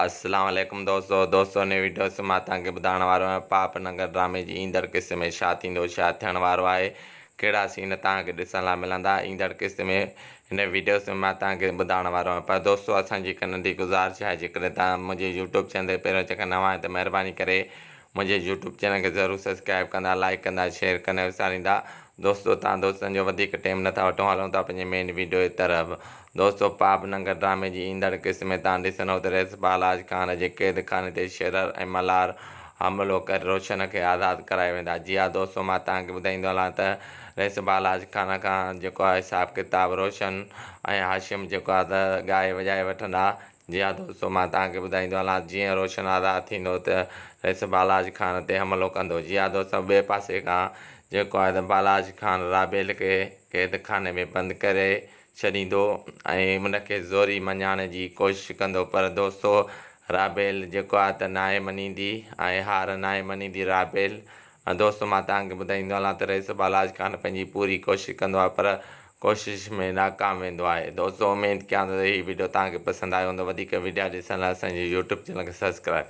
اسلام عليڪم دوستو دوستو هن ويڊيو ۾ مان توهان کي ٻڌائڻ وارو آهيان پاپ ننگر ڊرامي جي ايندڙ قسط ۾ ڇا ٿيندو ڇا ٿيڻ وارو آهي ڪهڙا سين توهان کي ڏسڻ لاء ملندا ايندڙ قسط ۾ هن ويڊيو ۾ مان توهان کي ٻڌائڻ وارو آهيان پر دوستو اسان جي هڪ ننڍي گذارش آهي جيڪڏهن توهان منهنجي يوٽيوب چينل تي پهريون چڪر نوان آهيو ته مهرباني ڪري منهنجي يوٽيوب چينل کي ضرور سبسڪرائب ڪندا لائيڪ ڪندا شيئر ڪندا وساريندا دوستو تان دوستن جو وڌيڪ ٽيم نٿا وٺون هلون ٿا پنهنجي مين ويڊيو جي طرف دوستو پاپ ننگر ڊرامي جي ايندڙ قسط ۾ تان ڏسندو ته رئيس بالاچ خان جي قيد خاني تي شيرر ۽ ملهار حملو ڪري روشن کي آزاد ڪرائي ويندا جي ها دوستو مان تان کي ٻڌائيندو هلان ته رئيس بالاچ خان کان جيڪو آهي حساب ڪتاب روشن ۽ هاشم جيڪو آهي ته ڳائي وڄائي وٺندا جي ها دوستو مان توهان کي ٻڌائيندو هلان جيئن روشن آزاد ٿيندو ته رئيس بالاچ خان تي حملو ڪندو جي ها دوستو ٻئي پاسي کان جيڪو آهي ته بالاچ خان رابيل کي قيد خاني ۾ بند ڪري ڇڏيندو ۽ ان کي زوري مڃائڻ جي ڪوشش ڪندو پر دوستو رابيل جيڪو آهي ته ناهي مڃيندي ۽ هار ناهي مڃيندي رابيل دوستو مان توهان کي ٻڌائيندو هلان ته رئيس بالاچ خان پنهنجي پوري ڪوشش ڪندو آهي پر ڪوشش ۾ ناڪام ويندو آهي دوستو اميد ڪيان ٿو ته هي وڊيو توهان کي پسند آيو هوندو وڌيڪ وڊيا ڏسڻ لاء اسان جي يوٽيوب چينل کي سبسڪرائب.